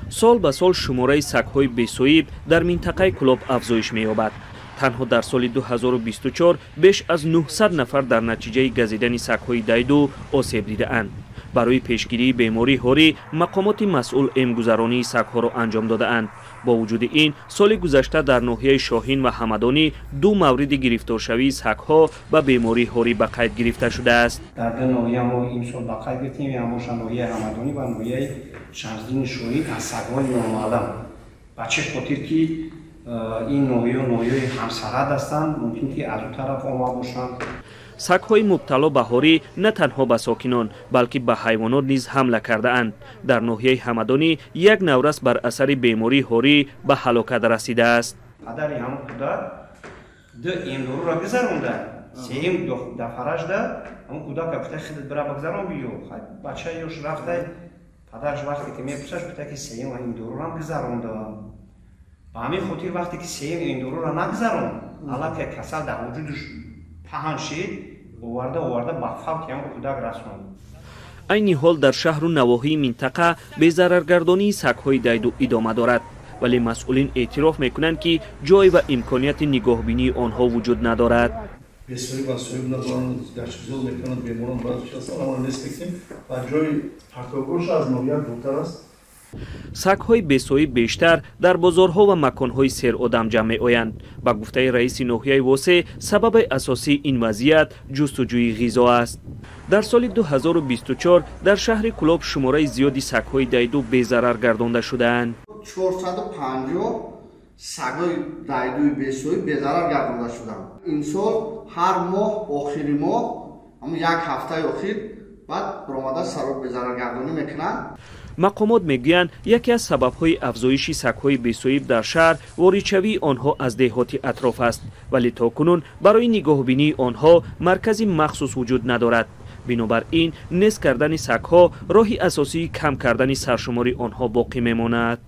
Сол ба сол шумораи сагҳои бесоҳиб дар минтақаи Кӯлоб афзоиш меёбад. Танҳо дар соли 2024 беш аз 900 нафар дар натиҷаи газидани сагҳои дайду осеб дидаанд. Барои пешгирии бемории ҳорӣ мақомоти масъул эмгузаронии сагҳоро анҷом додаанд. Бо вуҷуди ин, соли гузашта дар ноҳияи Шоҳин ва Ҳамадонӣ ду мавриди гирифторшавии сагҳо ба бемории ҳорӣ ба қайд гирифта шудааст. Дар ду ноҳия мо имсол ба қайд гирифтем, ҳамоша ноҳияи Ҳамадонӣ ва ноҳияи Шамсиддини Шоҳин аз сагҳои номаълум. Ба чӣ хотир ки ин ноҳияҳо ноҳияҳои ҳамсарҳад ҳастанд, мумкин ки аз он тараф омада бошанд. Сагҳои мубтало ба ҳорӣ на танҳо ба сокинон, балки ба ҳайвонот низ ҳамла кардаанд. Дар ноҳияи Ҳамадонӣ як наврас бар асари бемории ҳорӣ ба ҳалокат расидааст. Падари ҳамон кӯдак ду эмдоруро гузаронда, сеюм дафъаражда ҳамон кӯдака гуфта: «Худат бира, бигзарон, биё». Бача ёш рафта, падараш вақте ки мепурсаш, гуфта ки сеюм эмдоруам гузаронда. Ба ҳамин хотир вақте ки сеюм эмдоруро нагузаронд, аллакай касал дар вуҷудаш паҳн шид, оварда оварда ба фавти ҳамон кӯдак расонд. Айни ҳол дар шаҳру навоҳии минтақа безараргардонии сагҳои дайду идома дорад, вале масъулин эътироф мекунанд, ки ҷой ва имконияти нигоҳбинии онҳо вуҷуд надорад. Бесоҳиб ва соҳиб надоранд, гаштгузор мекунанд, беморон баъзеш ҳастанд, аммо нест мекунем ва ҷои партовгоҳш аз ноҳия дуртар аст. Сагҳои бесоҳиб бештар дар бозорҳо ва маконҳои серодам ҷамъ меоянд. Ба гуфтаи раиси ноҳияи Восе, сабаби асосии ин вазъият ҷустуҷӯи ғизо аст. Дар соли 2024 дар шаҳри Кӯлоб шумораи зиёди сагҳои дайду безарар гардонда шудаанд. 450 сагҳои дайдуи бесоҳиб безарар гардонда шуданд. Имсол ҳар моҳ, охири моҳ, ҳамн як ҳафтаи охир баъд баромада саро безараргардонӣ мекунанд. Мақомот мегӯянд, яке аз сабабҳои афзоиши сагҳои бесоҳиб дар шаҳр воридшавии онҳо аз деҳоти атроф аст, вале то кунун барои нигоҳбинии онҳо маркази махсус вуҷуд надорад. Бинобар ин, нест кардани сагҳо роҳи асосии кам кардани саршумори онҳо боқӣ мемонад.